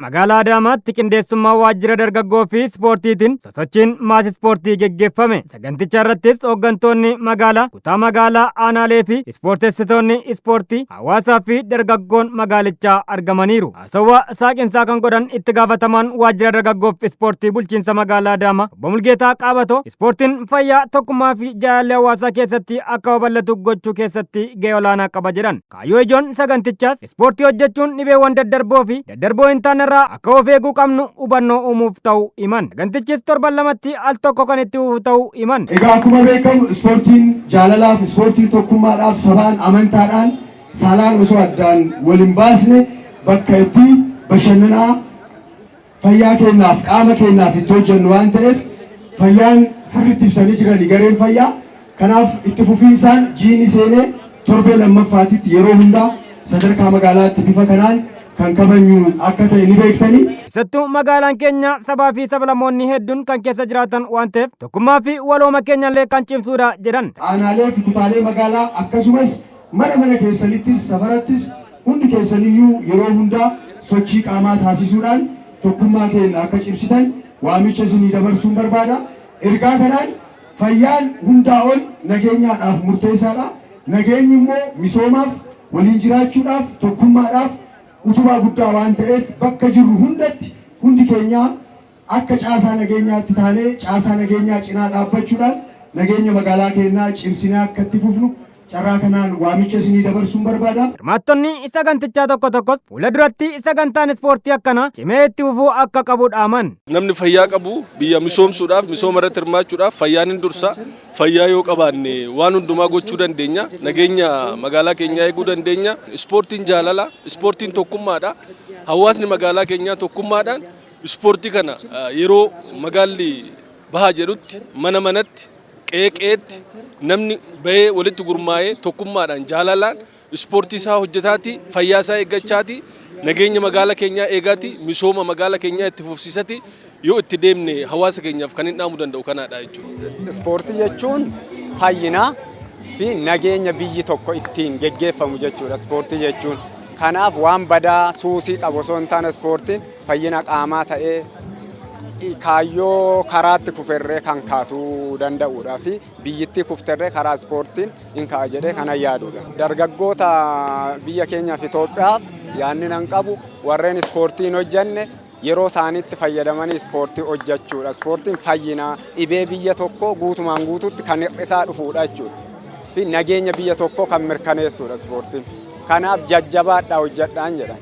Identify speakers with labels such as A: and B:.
A: Magaalaa Adaamaatti qindeessummaa waajjira dargaggoo fi ispoortiitiin sosochiin maas ispoortii geggeeffame. Saganticha irrattis hooggantoonni magaalaa, kutaa magaalaa, aanaalee fi ispoortessitoonni ispoortii hawaasaa fi dargaggoon magaalichaa argamaniiru. Haasawaa saaqinsaa kan godhan itti gaafatamaan waajjira dargaggoo fi ispoortii bulchiinsa magaalaa Adaamaa Obbo Mulgeetaa Qaabatoo, ispoortiin fayyaa, tokkummaa fi jaalalli hawaasaa keessatti akka babal'atu gochuu keessatti gahee olaanaa qaba jedhan. Kaayyoo ijoon sagantichaas ispoortii hojjechuun dhibeewwan daddarboo fi daddarboo hin taane irraa akka of eeguu qabnu hubannoo uumuuf ta'uu himan. Sagantichis torban lamatti al tokko kan itti fufu ta'uu himan.
B: Egaa akkuma beekamu ispoortiin jaalalaaf, ispoortiin tokkummaadhaaf, sabaan, amantaadhaan, saalaan osoo addaan wal hin baasne bakka itti bashannanaa, fayyaa keenyaaf, qaama keenyaaf itti hojjennu waan ta'eef, fayyaan sirriitti ibsanii jirani gareen fayyaa. Kanaaf itti fufiinsaan jiini seenee torbee lammaffaatitti yeroo hundaa sadarkaa magaalaatti bifa kanaan kan kabajnu akka ta'e ni beektani.
A: Keessattuu magaalaan keenya sabaa fi sablammoonni hedduun kan keessa jiraatan waan ta'eef, tokkummaa fi walooma keenyallee kan cimsuudha jedhan.
B: Aanaalee fi kutaalee magaalaa, akkasumas mana mana keessanittis, safarattis hundi keessaniyyuu yeroo hundaa sochii qaamaa taasisuudhaan tokkummaa keenya akka cimsitan waamicha isinii dabarsuun barbaada. Ergaa kanaan fayyaan hundaa ol nageenyaadhaaf murteessaadha. Nageenyi immoo misoomaaf, waliin jiraachuudhaaf, tokkummaadhaaf utubaa guddaa waan ta'eef, bakka jirru hundatti hundi keenya akka caasaa nageenyaatti taanee caasaa nageenyaa cinaa dhaabbachuudhaan nageenya magaalaa keenyaa cimsinee akka itti fufnu carraa kanaan waamicha isinii dabarsuun barbaada.
A: Hirmaattonni sagantichaa tokko tokkos fuula duratti sagantaan ispoortii akkanaa cimee itti fufuu akka qabu dhaaman.
C: Namni fayyaa qabu biyya misoomsuudhaaf, misooma irratti hirmaachuudhaaf fayyaan hin dursa. Fayyaa yoo qabaanne waan hundumaa gochuu dandeenya. Nageenya magaalaa keenyaa eeguu dandeenya. Ispoortiin jaalala, ispoortiin tokkummaadha. Hawaasni magaalaa keenyaa tokkummaadhaan ispoortii kana yeroo magaalli bahaa jedhutti mana manatti, qe'ee qe'eetti namni bahee walitti gurmaa'ee tokkummaadhaan, jaalalaan ispoortii isaa hojjetaati, fayyaa isaa eeggachaati, nageenya magaalaa keenyaa eegaati, misooma magaalaa keenyaa itti fufsiisati yoo itti deemne hawaasa keenyaaf kan hin dhaamu danda'u kanaadha jechuudha.
D: Ispoortii jechuun fayyinaa fi nageenya biyyi tokko ittiin geggeeffamu jechuudha ispoortii jechuun. Kanaaf waan badaa suusii qabu osoo hin taane, ispoortiin fayyina qaamaa ta'ee kaayyoo karaatti kuferree kan kaasuu danda'uudha fi biyyittii kufterree karaa ispoortiin hin ka'a jedhee kanan yaadudha. Dargaggoota biyya keenyaaf, Itoophiyaaf yaadni nan qabu, warreen ispoortii hin hojjenne yeroo isaaniitti fayyadamanii ispoortii hojjechuudha. Ispoortiin fayyinaa, dhibee biyya tokkoo guutumaan guutuutti kan hir'isaa dhufuudha jechuudha. Fi nageenya biyya tokkoo kan mirkaneessuudha ispoortiin. Kanaaf jajjabaadhaa, hojjedhaan jedha.